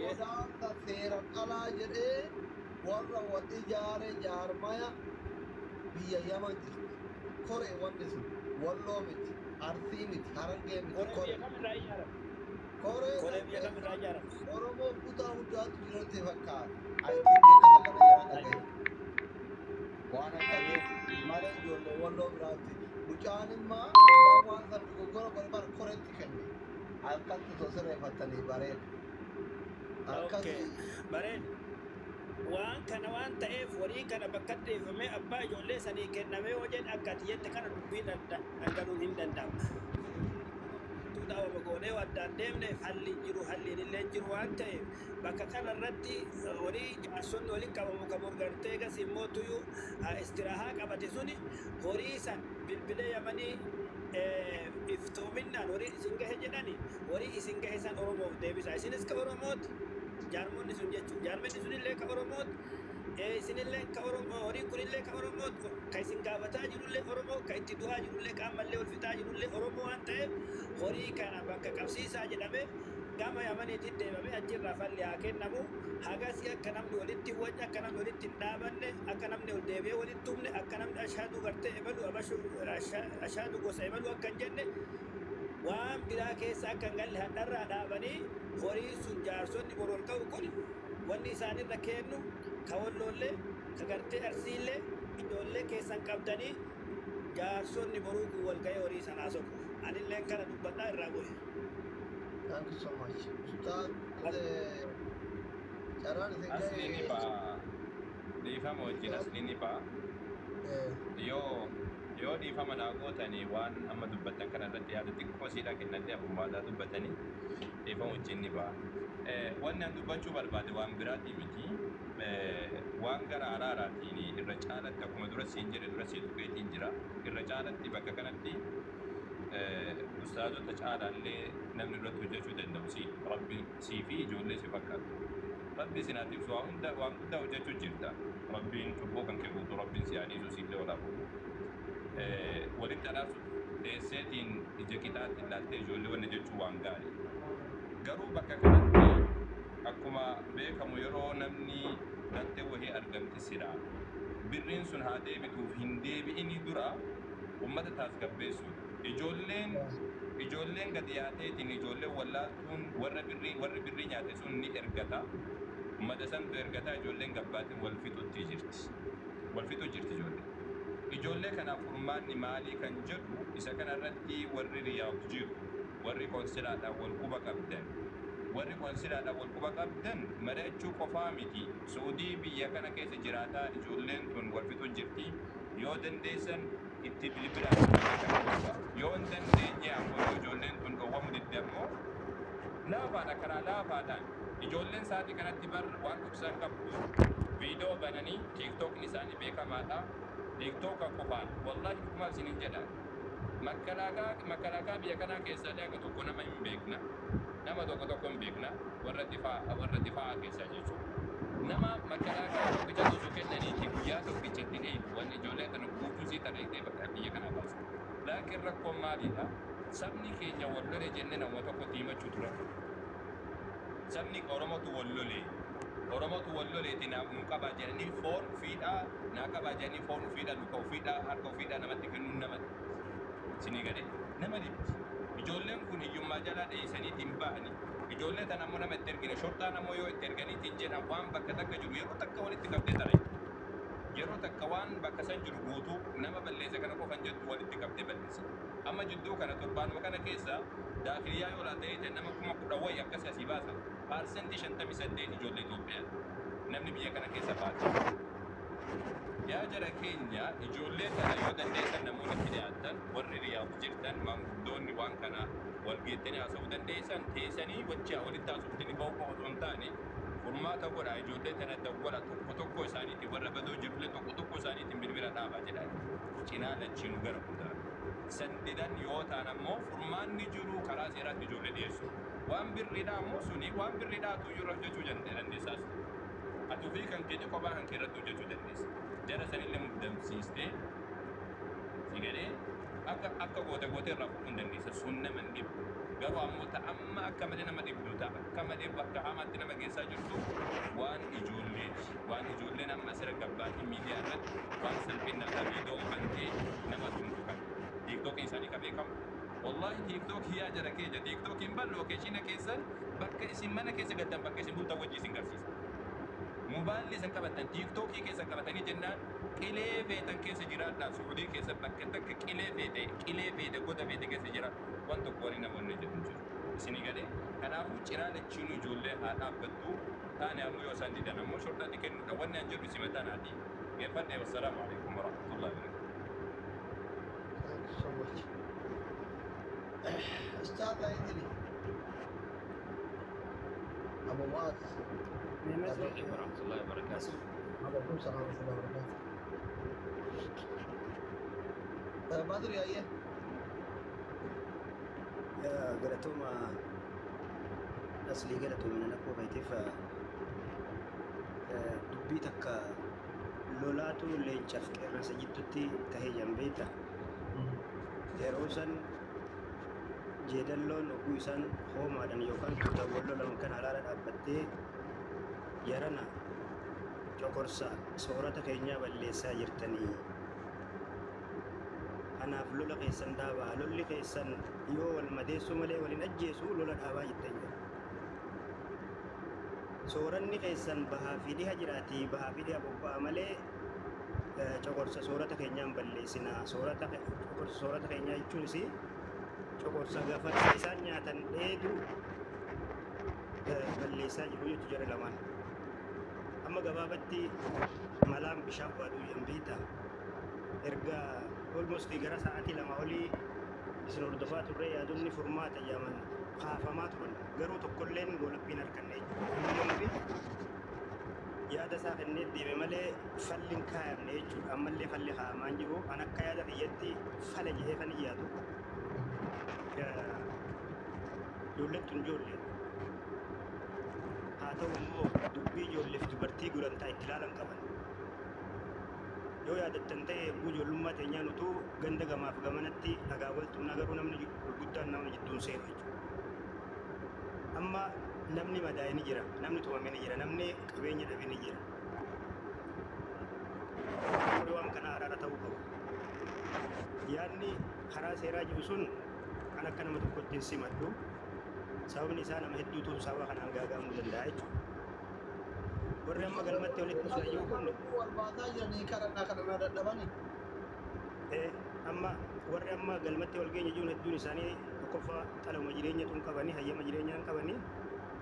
Godaansa seeran alaa jedhee warra wal ijaare jaarmaya biyya Yaman jirti. Koree wanni sun Walloo miti, Arsii miti, Harargee miti. Koree koree. Biyya kamirraa ijaarame? Koree Koree san biyya keessa kamirraa ijaarame? Oromoo kutaa hundaatu jirutti fakkaata. I think akka kana yeroo dhagahe. Waan akkasii malee ijoollee Walloo biraatti. Mucaan immoo abbaan waan san dogoggora godhe bara koreetti kenne. Akkatti osoo sirreeffattanii bareeda. Okay. Akkasii. Bareeda. Waan kana waan ta'eef, horii kana bakka dhiifamee abbaa ijoollee sanii kennamee yoo jedhe, akka ati jette kana dubbii dhangaluun hin danda'amu. Tuudhaawama goonee addaan deemneef halli hin jiru, halliin illee hin jiru. Waan ta'eef, bakka kana irratti horii jaarsonni waliin qabamu kan morgartee gas immoo tuyuu istiraahaa qabate suni horii san bilbilee Yamanii iftoominnaan horii isin gahe jedhani, horii isin gahe san Oromoof deebisa. Isinis ka Oromooti, jaarmonni sun jechuun jaarmonni sunillee ka Oromooti, isinillee ka Oromoo, horiin kunillee ka Oromooti, ka isin gaafataa jirullee Oromoo, ka itti du'aa jirullee, ka ammallee ol fixaa jirullee Oromoo waan ta'eef, horii kana bakka qabsiisaa jedhamee gama Yamaniitiin deemamee achirraa falli haa kennamu. Hagasi akka namni walitti hin wacne, akka namni walitti hin dhaabanne, akka namni ol deebi'ee walitti tumne, akka namni ashaaduu gartee ebalu abashu ashaaduu gosa ebalu akka hin jenne, waan biraa keessa akka hin galle hadharraa dhaabanii, horii sun jaarsonni bor ol ka'u kun wanni isaanirra kennu ka Walloollee, ka gartee Arsiillee, ijoollee keessan qabdanii jaarsonni boruu kun wal ga'ee horii sanaa soqu. Anilleen kana dubbadhaa irraa bu'e. Thank you so much. Ustaaz, carraan isin Asli ni ga'e. ba'a. Dhiifama wajjin, asli ni ba'a. Yoo dhiifama naa gootanii, waan amma dubbattan kana irratti yaada xiqqoo siidhaa kennadhee abbumaadaa dubbatanii, dhiifama wajjin ni ba'a. Wanni an dubbachuu barbaade waan biraatii miti. Waan gara araaraatiin irra caalatti akkuma dura siin jedhe, dura sii tuqeetiin jira. Irra caalatti bakka kanatti ustaazota caalaallee namni irratti hojjechuu danda'u si, Rabbi sii fi ijoollee si fakkaatu. Rabbi isin haa tiksu, waa hunda waan guddaa hojjechuu jirta. Rabbiin cubbuu kan kee guutuu Rabbiin si haa dhiisu, siillee olaa fuudhu. Walitti araarsuuf teesseetiin ija qixaatti ilaaltee ijoollee wanna jechuu waan gaarii. Garuu bakka kanatti akkuma beekamu yeroo namni gattee wahii argamti silaa birriin sun haa deebituuf hin deebi'inii dura ummata taasgabbeessuudha. Ijoolleen gadi yaateetiin ijoolleen wallaaltuun warra birrii warri birrii nyaate sun ni ergata. Ummata santu ergata, ijoolleen gabbaatiin wal fixutti jirti. Wal fixu jirti ijoolleen. Ijoollee kanaaf furmaanni maalii kan jedhu isa kana irratti warri Riyaad jiru, warri konsilaadhaan wal quba qabdan, warri konsilaadhaan wal quba qabdan mari'achuu qofaa miti. Suudii biyya kana keessa jiraataa ijoolleen tun wal fixu jirti. Yoo dandeessan itti bilbilaa, ijoollee kana dhowwa. Yoo hin dandeenye ammoo, yoo ijoolleen tun dhowwamu didde ammoo, laafaadha, karaa laafaadhaan ijoolleen sa'aatii kanatti bar waan dhoksan qabdu, viidiyoo bananii TikTokni isaanii beekamaadha. TikToka qofaan, wallahi dhugumaaf isinin jedha, makalaakaa biyya kanaa keessaa illee tokko nama hin beekna, nama tokko tokko hin beekna, warra difaa keessaa jechuudha. Nama makalaakaa tokkicha osoo kennaniiti guyyaa tokkichatti dheedu wanni ijoollee tana guutuu sii tarreessee bakka biyya kanaa baasu. Laakiin rakkoon maalidha? Sabni keenya wal lole jennee nama tokkotti himachuu ture. Sabni Oromootu wal lole. Oromootu wal loleeti nu qabaa jedhanii foon ufiidhaa naa qabaa jedhanii, foon ufiidhaa, luka ufiidhaa, harka ufiidhaa namatti kennuun nama sinii galee nama dhibdi. Ijoolleen kun hiyyummaa jalaa dheessaniitiin bahani. Ijoollee tana ammoo nama itti ergine, shorxaan ammoo yoo itti erganiitiin jedhan waan bakka takka jiru yeroo takka walitti qabdee taree. Yeroo takka waan bakka san jiru guutuu nama balleessa kana qofan jettu walitti qabdee balleessa. Amma jidduu kana, torbaanuma kana keessa daakiliyaa yoo laata nama 10,000 wayi akkasii asii baasan, 58% ijoollee Itoophiyaa namni biyya kana keessa baate. Yaa jara keenya, ijoollee tana yoo dandeessan, namoonni itti dhiyaatan, warri Riyaad jirtan, maanguddoonni waan kana wal geettanii haasa'uu dandeessan, teessanii wajji walitti haasoftanii ba'uu qofa osoo hin taane furmaata godhaa. Ijoollee tana dawwala, tokko tokko isaaniitiin, warra badoo jirullee tokko tokko isaaniitiin bilbila dhaabaa jedhan, cinaa lachiinuu gara hundaa. San didan yoo ta'an ammoo furmaanni jiru karaa seeraatti ijoollee dhiyeessu. Waan birriidhaa ammoo suni waan birriidhaatu iyyuu irra hojjechuu dandeessaas. Ati ofii kan keenya kophaa kan kee irratti hojjechuu dandeessa. Jara sanillee muddamsiistee si galee akka goote gootee irraa fuudhuu hin dandeessa. Sun nama hin dhibu. Garuu ammoo ta amma akka malee nama dhibdu, ta akka malee bakka hamaatti nama geessaa jirtu waan ijoolleeti. Waan ijoolleen amma asirra gabbaatii miidiyaa irratti waan salphinaa ta viidiyoo bantee nama tumtu kan. TikTokiin isaanii ka beekamu. Wallahi TikTokii yaa jara keenya, TikTokiin ban location keessan, bakka isin mana keessa galtan, bakka isin bultan wajji isin garsiisa. Mobaayilli isin qabattan TikTokii keessa qabatanii jennaan, qilee feetan keessa jiraadhaa, Suudii keessa bakka takka qilee feete, qilee feete, goda feete keessa jira, waan tokko waliin namoonni jedhu jiru. Isinii galee? Kanaafuu ciraa lachiinuu ijoollee haa dhaabbattu, taane ammoo yoo isaan didan ammoo shortaatti kennuudha. Wanni an jedhu isima tanaati. Geeffadhe. Wassalaamu alaikum warahmatullahi wabarakatuh. Thank you so much. Ustaz Aidili. Abu Muaz. عليكم ورحمة الله وبركاته. عليكم السلام ورحمة الله وبركاته. Badri, ayyee. Galatooma aslii, galatoomina lakkoo keetiif. Dubbii takka lolaatu leencaaf qeerransa jidduutti tahee jambeeta. Yeroo san jeedalloon oguu isaan hoomaadhaan yookaan tuutawwan lolan kan halaala dhaabbattee, "Yarana coqorsa soorata keenyaa balleessaa jirtanii. Kanaaf lola keessan dhaabaa. Lolli keessan yoo wal madeessuu malee waliin ajjeesu, lola dhaabaa," jettan jedha. Sooranni keessan bahaa fi dhiha jiraatii, bahaa fi dhiha bobba'a malee coqorsa soorata keenyaan balleessinaa. Soorata coqorsa soorata keenyaa jechuunis coqorsa gafarsa isaan nyaatan dheedu balleessaa jiru jechuu jara lamaan. Amma gabaabatti malaan bishaan waaduu jedhan. Erga almost gara sa'aatii 2 olii isin hordofaa turre, yaadonni furmaata jedhaman kaafamaa turan, garuu tokkolleen goolabbiin harkanne jechuudha. Namni yaada isaa kennee deeme malee falli hin kaayamne jechuudha. Ammallee falli kaayamaa hin jiru. An akka yaada kiyyatti fala jedhee kan yaadu, ijoolleen tun ijoollee haa ta'u immoo dubbii ijoolleef dubartii gulantaa itti ilaalan qaban. Yoo yaadattan ta'e, eegguu ijoollummaa teenyaan utuu ganda gamaaf gamanatti dhagaa wal tumnaa, garuu namni gurguddaan nama jidduun seenu jechuudha. Amma namni madaa'e ni jira, namni tumame ni jira, namni qabeenya dhabe ni jira. Warri waan kana araara ta'uu qabu. Yaadni karaa seeraa jiru sun kan akka nama tokkotti hin simadhu. Sababni isaa nama hedduutu sababa kanaan gaaga'amuu danda'a jechuudha. Warri amma galmatti walitti dhufan jiru kun Wal baasaa jiranii kadhannaa kadhannaa dadhabanii. Amma warri amma galmatti wal geenye jiruun hedduun isaanii tokkoffaa xalama jireenya tun qabanii, hayyama jireenyaa hin qabanii,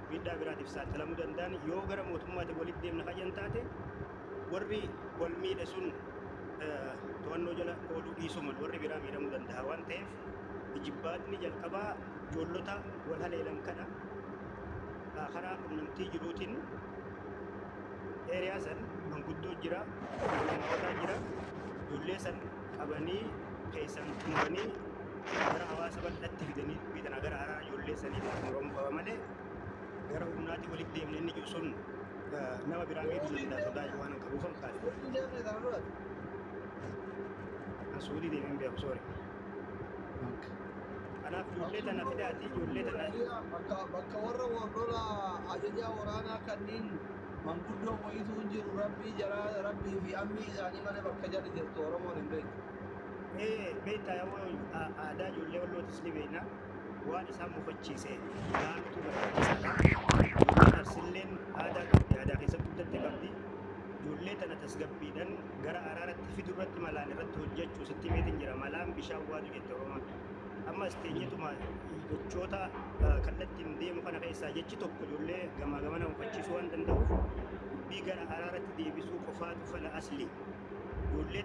miidhaa biraatiif saaxilamuu danda'an. Yoo gara mootummaatiin walitti deemna hayyan taate, warri wal miidhe sun to'annoo jala ooluu dhiisuu malu, warri biraa miidhamuu danda'a waan ta'eef, jibbaatni jalqabaa ijoollota wal haleelan kana karaa qunnamtii jiruutiin area san manguddoo jira, ulamaawotaa jira, ijoollee san qabanii keessan xumuranii gara hawaasa bal'aatti fidanii dubbii tana gara araara ijoollee saniitiin xumuramuu qaba malee, gara humnaatti walitti deemne inni jiru sun nama biraa miidhuu danda'a sodaa waan hin qabuufan kaase. Waliin deemne kana duratti. An Suudii deemee hin beeku, sorry. Kanaaf ijoollee tana fidaati, ijoollee tana Bakka warra lola ajajaa waraanaa kanneen manguddoo wayituu hin jiru, rabbii jaraa, rabbii fi ammii isaanii malee bakka jarri jirtu Oromoon hin beektu. Beektaa, yoo aadaa ijoollee wallootis ni beekna, waan isaan mufachiise laalutu barbaachisaadha. Ijoolleen Arsilleen aadaa qabdi, aadaa keessa guddatte qabdi. Ijoollee tana tasgabbiidhaan gara araaratti fidu irratti malaan irratti hojjechuu sitti meetiin jira. Malaan bishaan waadu jette Oromoon. Amma as teenyetuma jechoota kallattiin deemu kana keessaa jechi tokko ijoollee gamaa gamana mufachiisuu waan danda'uuf, dubbii gara araaratti deebisuu qofaatu fala asli. Ijoollee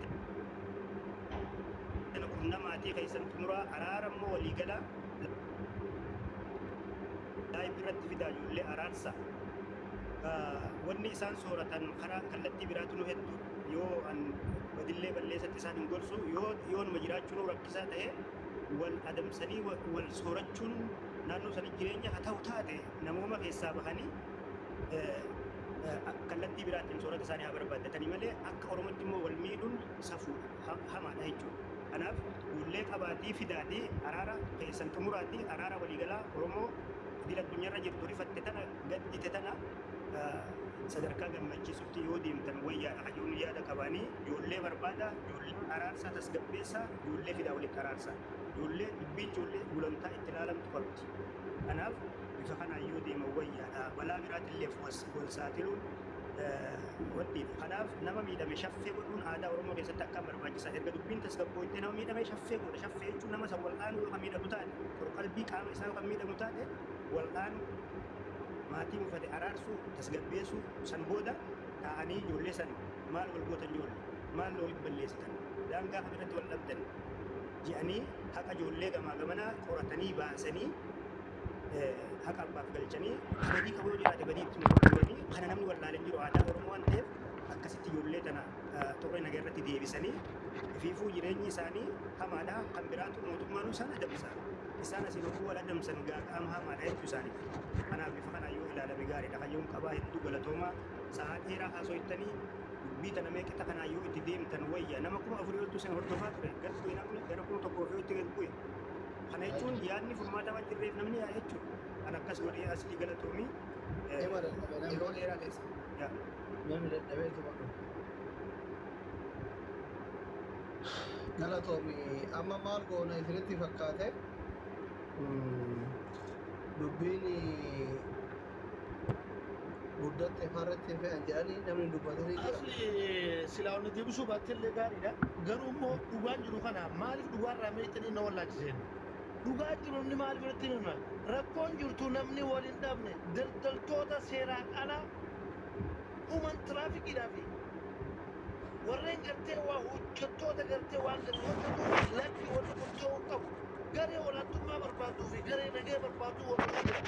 tana qunnamaatii keessan xumuraa, araara immoo waliigala live irratti fidaa, ijoollee araarsa. Wanni isaan sooratan karaa kallattii biraatu nu hedduu, yoo an badillee balleessatti isaan hin gorsu, yoo yoonuma jiraachuun rakkisaa ta'e, wal adamsanii wal soorachuun naannoo sana jireenya haa ta'u taate, namooma keessaa bahanii kallattii biraatiin soorata isaanii haa barbaaddatanii malee, akka Oromootti immoo wal miidhuun safuu hamaadha jechuudha. Kanaaf ijoollee qabaatii fidaatii araara keessan xumuraatii araara waliigalaa Oromoo idil addunyaarra jirtu rifatte tana gaddite tana sadarkaa gammachiisutti yoo deemtan wayyaadha. Hajoon yaada qabaanii ijoollee barbaada, ijoollee araarsaa tasgabbeessaa, ijoollee fidaa walitti araarsaa. Ijoollee dubbii ijoollee gulantaa itti ilaalamtu qabdi. Kanaaf bifa kanaan yoo deeman wayyaadha. Balaa biraatillee wal saaxiluun wantiidha. Kanaaf nama miidhame shaffee godhuun aadaa Oromoo keessatti akkaan barbaachisaa. Erga dubbiin tasgabbooytee nama miidhame shaffee godha. Shaffee jechuun nama san wal'aanuu yoo kan miidhamu taate, qorqalbii qaama isaa yoo kan miidhamu taate wal'aanuu maatii mufate araarsuu, tasgabbeessuu san booda taa'anii ijoollee san maal wal gootan ijoollee maal walitti balleessitan daangaa kamirratti wal dhabdan je'anii haqa ijoollee gamaa gamanaa qoratanii baasanii haqa abbaaf galchanii badii qabu yoo jiraate badii itti muranii kana namni wallaaleen jiru aadaa Oromoo waan ta'eef akkasitti ijoollee tana xurree nagaa irratti deebisanii ifiifuu jireenyi isaanii hamaadha kan biraatu mootummaanuu isaan adamsa isaan asiin hogguu wal adamsan gaaga'ama hamaadha jechuu isaaniif. Kanaaf bifa kanaan yoo ilaalame gaariidha. Hayyoon qabaa hedduu galatoomaa sa'aa dheeraa haasoftanii dubbii tana meeqixa kanaan yoo itti deemtan wayya nama 4000 oltu isin hordofaa ture gad bu'e namni gara 1000 itti gad bu'e. Kana jechuun yaadni furmaata waan jirreef namni yaa jechuudha. Kan akkas godhee asii galatoomii yeroo dheeraa keessa. Namni dadhabee tuma dhufu. Galatoomi amma maal goona isinitti fakkaate dubbiin guddatte farratti fe'an jedhanii namni dubbatanii jira. Asli silaa onni deebisuu baattellee gaariidha. Garuu immoo dhugaan jiru kana maaliif dhugaarraa meeqxanii na wallaachiseen? Dhugaa jiru namni maaliif irratti himama? Rakkoon jirtu namni wal hin dhabne daldaltoota seeraan alaa human tiraafikiidhaa fi warreen gartee waa hojjettoota gartee waan gadi hojjetu lakki wanni kun ta'uu qabu. Garee olaantummaa barbaaduu fi garee nagee barbaaduu wal jira.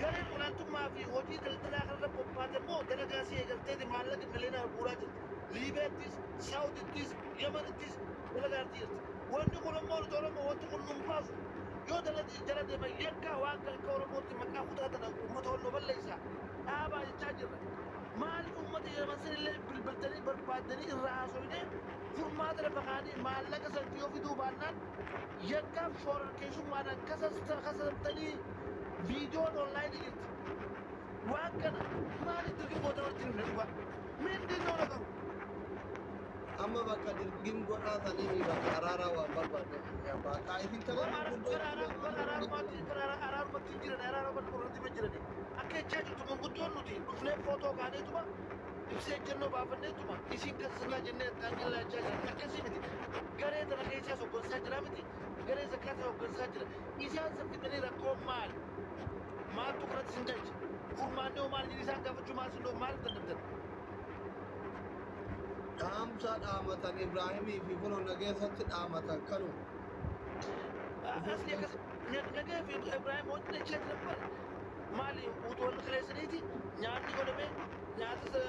Gareen olaantummaa fi hojii daldalaa kanarra bobbaate immoo dalagaa si eegalteeti maallaqa miliyoonaan guuraa jirti. Liibiyaattis, Saawudittis, Yemenittis dalagaa jirti. Wanni kun immoo nuti Oromoo wanti kun nun baasu. Yoo jala deeman yakkaa waan kan akka Oromootti maqaa kutaa tana uummata walloo balleessa. Dhaabaa jechaa jirra. Maaliif uummata Yemen sanillee bilbiltanii barbaaddanii irraa haasofnee furmaata lafa kaanii maallaqa san yoo fiduu baannaan yakkaaf shororkeessummaadhaan kasasabtanii viidiyoon onlaayinii jirti. Waan kana maaliif dirqii goota walitti himne dhugaa? Mindin noo nagaru. Amma bakka dirqiin godhaatanii bakka araaraa waan barbaadne bakka isin Araarumatti hin jiran araarumatti irratti jiran akka jechaa jirtu manguddoon nuti dhufnee footoo kaaneetuma ibsee ejjennoo baafanneetuma isin kasasnaa jennee taangillaa jechaa jiran akkasii miti. Garee tana keessaas hooggansaa jira miti. Garee zakkaata hooggansaa jira. Isaan saffitanii rakkoon maali? Maaltu kanatti isin galche? Furmaanni hoo maali jedhanii isaan gaafachuu maal isin maaliif dadhabdan? Dhaamsa dhaamatan Ibraahimii fi kunoo nageessatti dhaamatan kanu. Asli akkas nagee fi Ibraahim wanti jechaa jiran bara maali utuwanni kireessaniiti nyaanni godhamee nyaata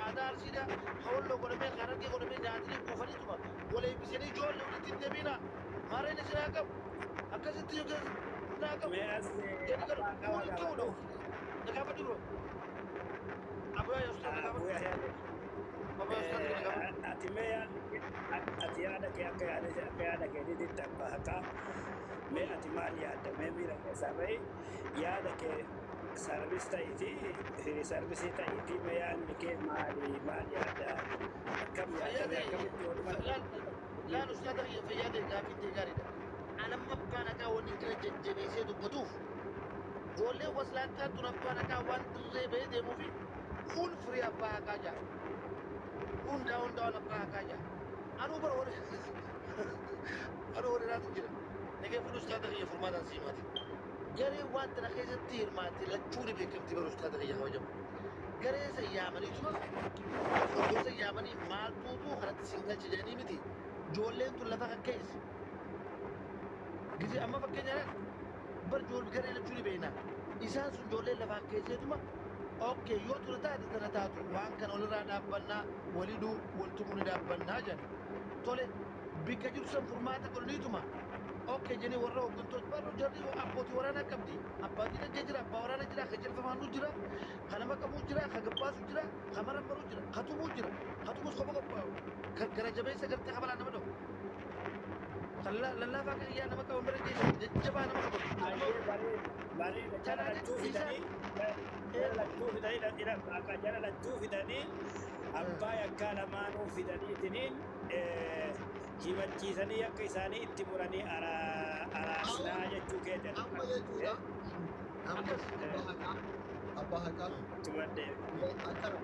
aadaa arsiidha hawalloo godhamee harargee godhamee nyaatni kuufaniituma wal eebbisanii ijoollee walitti hin deebiina maareen isin haa qabu akkasitti isin haa qabu jedhi galu kun ta'uudha nagaafadhu bro abuyaa yaa nagaafadhu abuyaa nagaafadhu. Ati mee ati yaada kee akka yaada keetiitti abbaa haqaa mee ati maal yaadda mee miira keessaa bahi yaada kee sarvis ta'iitii sarvisii ta'iitii mee yaadni kee maali maal yaadda akkam yaadda mee akkamitti walumaa Laal ustaata kiyya fayyaa ta'e gaaffii ta'e gaariidha. Anamma abbaan haqaa wanni kana jajjabeessee dubbatuuf ijoolleen waslaattaa tun abbaan haqaa waan dirree bahee deemuufi kun firii abbaa haqaa jaa. Hundaa hundaa abbaa haqaa jaa. Anuu bara warri anuu warri raatu jira. Nagee fudhu ustaata kiyya furmaataan siimaati. Garee waan tana keessatti hirmaatte lachuu ni beekamti bara ustaata kiyya kabajamu. Garee san yaamaniituma hordoftoota yaamanii maaltuutu kanatti sin galche jedhanii miti. Ijoolleen tun lafa kan keessa. Gisee amma fakkeenyaaf bar ijoollee garee lachuu ni beekna. Isaan sun ijoolleen lafaan keesseetuma okkee yoo ture taate tana taatu waan kana walirraa dhaabbannaa walidhuu waltumuu ni dhaabbannaa jedhan. Tole bikka jiru san furmaata godhaniituma okkee jedhanii warra hooggantoota barra jarri abbootii waraanaa qabdi. Abbaa diinagdee jira, abbaa waraanaa jira, jira, ka jalfafaanuu jira, ka nama qabuu jira, ka gabbaasu jira, ka marammaruu jira, ka tumuu jira, ka tumus kopha qophaa'u, ka gara jabeessa gartee kabalaa nama dha'u. Kan lallaafaa kan iyyaa nama qaban bira geessu jajjabaa nama qabatu. Ayyee bareeda bareeda jara lachuu fidanii jara lachuu fidanii akka jara lachuu fidanii abbaa yakkaa lamaanuu fidaniitiniin himachiisanii akka isaanii itti muranii araarsinaa jechuu keeti. Amma jechuudha. Amma abbaa haqaa. Abbaa haqaa. Tumadde. Akkana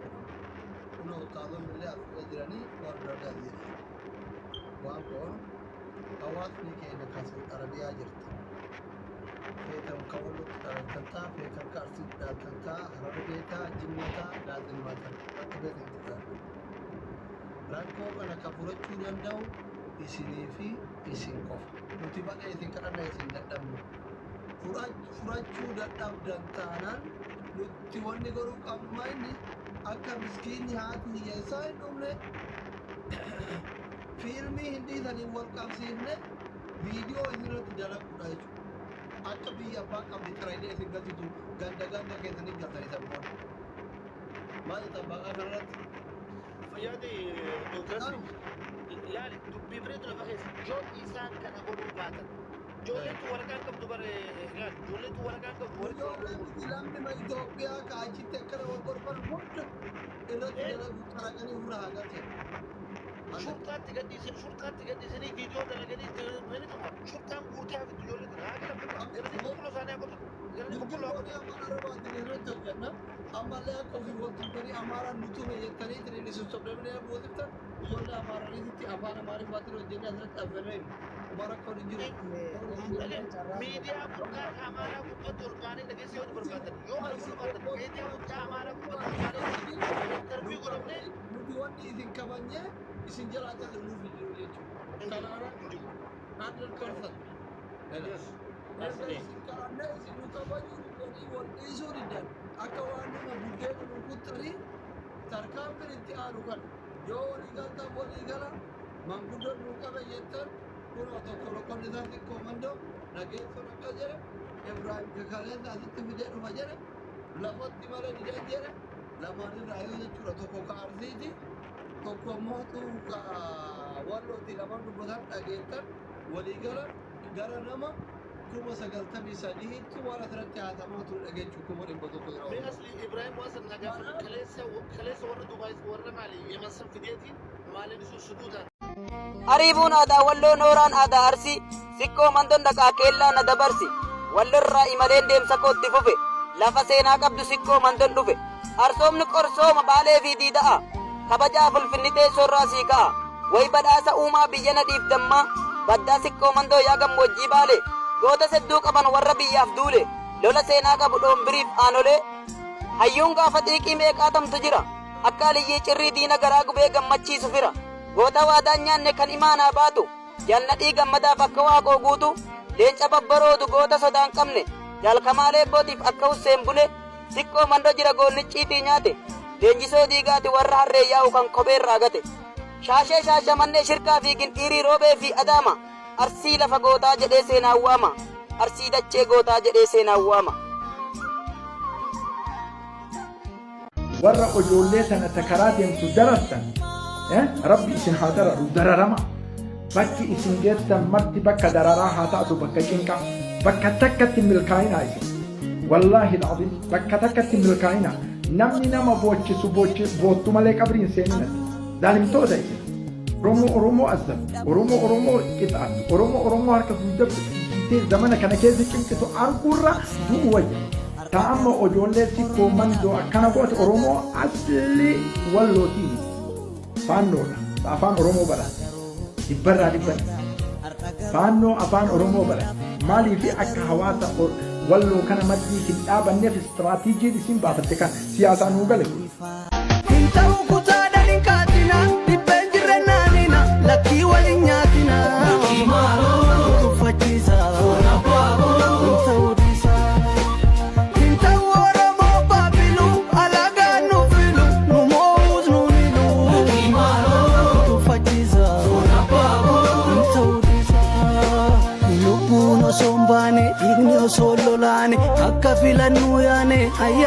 kunoo ustaazonni illee asirra jiranii warra adda jiran. Waan goonu hawaasni keenya kan Saudi Arabiyaa jirti. Feetan ka Wallootti dhalatan ta'a, feetan ka Arsiitti dhalatan ta'a, Harargee ta'a, Jimma ta'a, Laazimmaa ta'a. Bakka feetanitti dhalatan. Rakkoo kana ka furachuu danda'u isinii fi isin qofa. Nuti baga isin kadhanna isin dadhabnu. Furachuu dadhabdan taanaan nuti wanni godhuu qabnu maa inni akka miskiinni haati hiyyeessaa hin dhumne fiilmii hindii saniin wal qabsiifne viidiyoo isinirratti dalaguudha jechuudha. Akka biyya abbaa qabdi xaraydee isin galchitu ganda ganda keessanii galtanii san booda. Maal jetta abbaa kanarratti? Fayyaati Dooktarsi laali dubbii bireetu lafa keessa yoo isaan kana godhuu baatan ijoolleetu waraqaan qabdu bare laali ijoolleetu waraqaan qabdu warri Ijoolleen miti lammima Itoophiyaa ka achitti akkana wal gorfan hunda irratti dalagu xaraganii ofirraa haa galchan. Shurxaatti gadhiisan shurxaatti gadhiisanii viidiyoo dalaganii itti xumura shurxaan guutee hafitti ijoollee tana haa galan bakka galanii boqqolloo isaanii haa qotan galanii boqqolloo haa qotan. Afaan Arabaatiin irratti hojjenna. Ammallee akka ofii wal tumtanii Amaaraan nu tume jettanii ittiin isin sobdamanii buusiftan ijoollee Amaaraniitti afaan Amaariffaatiin hojjennee asirratti affeerree uma rakkoon hin jiru. Miidiyaa guddaa Amaaraa gubbatti ol baanee dhageessee yoo barbaadan yoo kana godhuu baatan miidiyaa guddaa Amaaraa gubbatti ol baanee interview godhamnee Nuti wanni isin kabajnee isin jalaa callisnuuf hin jiru jechuudha. Kanaaf 100%. Erga isin kadhannee isin nu kabajuu didanii wal dhiisuu didan akka waan nama buddeena nu kuttanii tarkaanfiin itti aanu kana yoo walii galtan walii gala manguddoon nu qabe jettan kunoo tokko loqonni isaa xiqqoo mandoo nageessoon akka jedhe Ibraahim kakaleessa asitti fidee dhufa jedhe lafatti malee didan jedhe lamaan irraa yoo jechuudha tokko ka Arsiiti tokko immoo ka Wallooti lamaan dubbatan dhageettan walii gala gara nama 93,000tti waan asirratti haasamaa ture dhageechuu 100,000 jira. Mee asli Ibrahim waan san na gaafadhu kaleessa kaleessa warra Dubaay warra maali Yemen san fideetiin maaliin sun suduudhaan. Ariibuun aadaa Walloo Nooraan aadaa Arsii Sikkoo Mandon dhaqaa keellaa na dabarsi Wallorraa imaleen deemsa kootti fufe Lafa seenaa qabdu Sikkoo Mandon dhufe Arsoomni qorsooma Baalee fi Diida'a Kabajaaf ulfinni teessoorraa sii ka'a Way badhaasa uumaa biyya nadhiif dammaa Baddaa Sikkoo Mandoo yaa gammoojjii Baalee Goota sedduu qaban warra biyyaaf duule Lola seenaa qabu Dhoombiriif Aanolee Hayyuun gaafa xiiqii meeqaatamtu jira Akka Aliyyii Cirrii diina garaa gubee gammachiisu fira Goota waadaan nyaanne kan imaanaa baatu Jaal Nadhii Gammadaaf akka Waaqoo Guutuu Leenca babbaroodu goota sodaan qabne Jaal Kamaal Eebbootiif akka Husseen Bune Sikkoo Mando jira goonni icciitii nyaate Leenjisoo Diigaati warra harree yaa'u kan kobeerraa gate Shaashee Shaashamannee Shirkaa fi Gindhiirii Roobee fi Adaama Arsii lafa gootaa jedhee seenaan waama Arsii dachee gootaa jedhee seenaan waama. Warra ojoollee tana ta karaa deemtu darartan rabbi isin haa dararu dararama bakki isin geettan marti bakka dararaa haa taatu bakka cinqaa bakka takkatti milkaa'inaa isin wallaahi alazim bakka takkatti milkaa'inaa namni nama boochisu boottu malee qabrii hin seeninati zaalimtoota isin Oromoo Oromoo azzab Oromoo Oromoo qixaatu Oromoo Oromoo harka duuda dhiitee zamana kana keessa cinqitu arguurra du'u wayya. Ta amma ojoollee sikkoo mandoo akkana goote Oromoo asli wallootii miti. Faannoodha. Ta afaan Oromoo baratte. Dhibbarraa dhibbatti. Faannoo afaan Oromoo baratte. Maaliif akka hawaasa walloo kana maddii hin dhaabanneef istiraatiijiin isin baafatte kan siyaasaa nuu gale kun. Hin ta'u kutaadhaan hin kaatina dhibbeen jirre naanina lakkii waliin nyaatina. Tuffachiisa. Hin ta'u dhiisa. Hin ta'u Oromoo baabilu alagaan nu filu nu moo'us nu milu. Tuffachiisa. Hin ta'u dhiisa. Lubbuun osoo hin baane dhiigni osoo hin lolaane akka Filannuu yaane ayyaa.